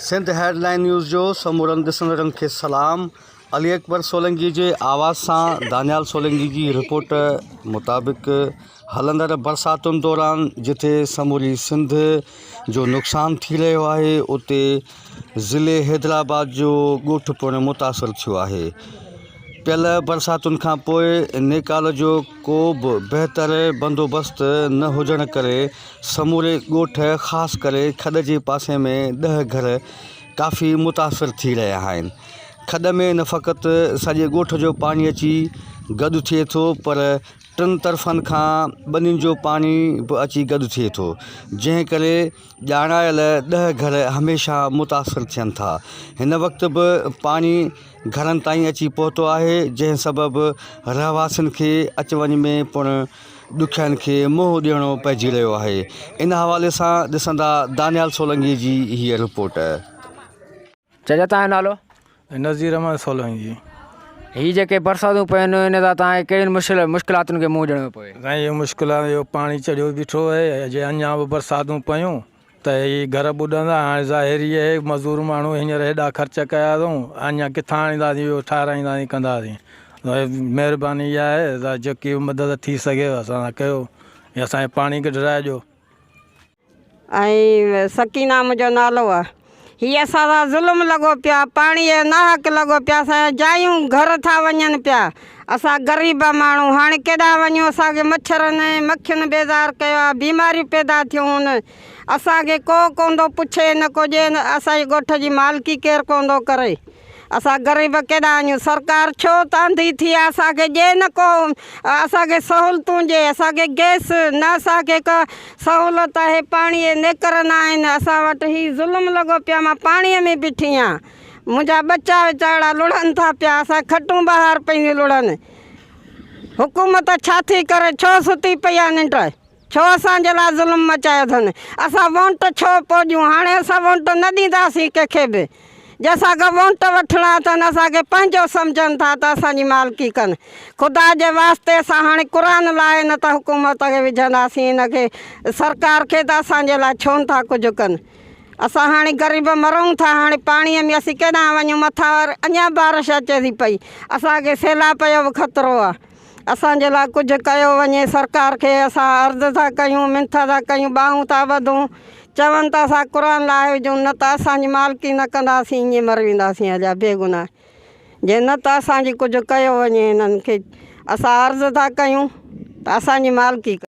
Sindh head line news جو سمورن ڏسندڙن کي سلام علي اڪبر سولنگي جي آواز سان دانيال سولنگي جي رپورٽ مطابق هلندڙ برساتن دوران جتي سموري سنڌ جو نقصان ٿي رهيو آهي اتي ضلعي حيدرآباد جو ڳوٺ پڻ متاثر ٿيو آهي پيل برساتن کان پوء نيڪال جو ڪو به بهتر بندوبست نه هجڻ ڪري سموري ڳوٺ خاص ڪري کڏ جي پاسي ۾ ڏهه گهر ڪافي متاثر ٿي رهيا آهن. کڏ ۾ نه فقط سڄي ڳوٺ جو پاڻي اچي گڏ ٿئي ٿو پر ٽن طرفن کان ٻنين جو پاڻي به اچي گڏ ٿئي ٿو جنهن ڪري ڄاڻايل ڏهه گهر هميشه متاثر ٿين ٿا. هن وقت به پاڻي گهرن تائين اچي پهتو آهي جنهن سبب رهواسين کي اچ وڃ ۾ پڻ ڏکيائين کي منهن ڏيڻو پئجي رهيو آهي ان حوالي سان ڏسندا دانيال سولنگي جي هيء رپورٽ. چچا تنهنجو نالو؟ نذير احمد سولنگي. هي جيڪي برساتون پين ان سان توهان کي ڪهڙين مشڪلاتن کي منهن ڏيڻو پوي؟ سائين اهي مشڪلات اهو پاڻي چڙهيو بيٺو آهي جي اڃا به برساتون پيون ته هي گهر ٻڏندا هاڻي ظاهر ئي آهي مزور ماڻهو هينئر هيڏا خرچ ڪيا اٿئون اڃا ڪٿان آڻينداسين اهو ٺاهرائينداسين ڪنداسين مهرباني اها آهي ته جيڪي به مدد ٿي سگهي اسان سان ڪيو ۽ اسان کي پاڻي ڪڍرائي ڏيو. ۽ سڪينه منهنجو نالو آ. هي اسان سان ظلم لڳو پيو آ پاڻي جو ناحق لڳو پيو آ اسان جا جايون گهر ٿا وڃن پيا اسان غريب ماڻهو هاڻي ڪيڏانهن وڃون اسان کي مڇرن ۽ مکين بيزار ڪيو آ بيماريون پيدا ٿيون هن اسان کي ڪو ڪونه ٿو پڇي نه ڪو ڏي اسان جي ڳوٺ جي مالڪي ڪير ڪونه ٿو ڪري اسان غريب ڪيڏانهن وڃون سرڪار ڇو ته انڌي ٿي آ اسان کي ڏي نه ڪو اسان کي سهولتون ڏي اسان کي گئس نه اسان کي ڪا سهولت آهي پاڻي جي نيڪر نه آهن اسان وٽ هي ظلم لڳو پيو آ مان پاڻي ۾ بيٺي آهيان منهنجا ٻچا ويچارا لڙهن ٿا پيا اسان کٽون ٻاهر پيون لڙهن حڪومت ڇا ٿي ڪري ڇو ستي پئي آ ننڊ ڇو اسان جي لاء ظلم مچايو اٿن؟ اسان وونٽ ڇو پوڄيون؟ هاڻي اسان وونٽ نه ڏينداسين ڪنهن کي به. جي اسان کان وونٽ وٺڻا اٿن، اسان کي پنهنجو سمجهن ٿا ته اسان جي مالڪي ڪن. خدا جي واسطي اسان هاڻي قرآن لاهي نه ته حڪومت کي وجهنداسين هن کي سرڪار کي ته اسان جي لاء ڇو نه ٿا ڪجهه ڪن. اسان هاڻي غريب مرون ٿا هاڻي پاڻيء ۾ اسين ڪيڏانهن وڃون مٿان اڃا بارش اچي ٿي پئي اسان کي سيلاب جو به خطرو آهي. اسان جي لاء ڪجهه ڪيو وڃي سرڪار کي اسان عرض ٿا ڪيون منٿ ٿا ڪيون ٻانهون ٿا ٻڌون چون ته اسان قرآن لاهي وجهون نه ته اسان جي مالڪي نه ڪنداسين ائين مري وينداسين هليا بيگناهه جي نه ته اسان جي ڪجهه ڪيو وڃي هنن کي اسان عرض ٿا ڪيون ته اسان جي مالڪي ڪيو.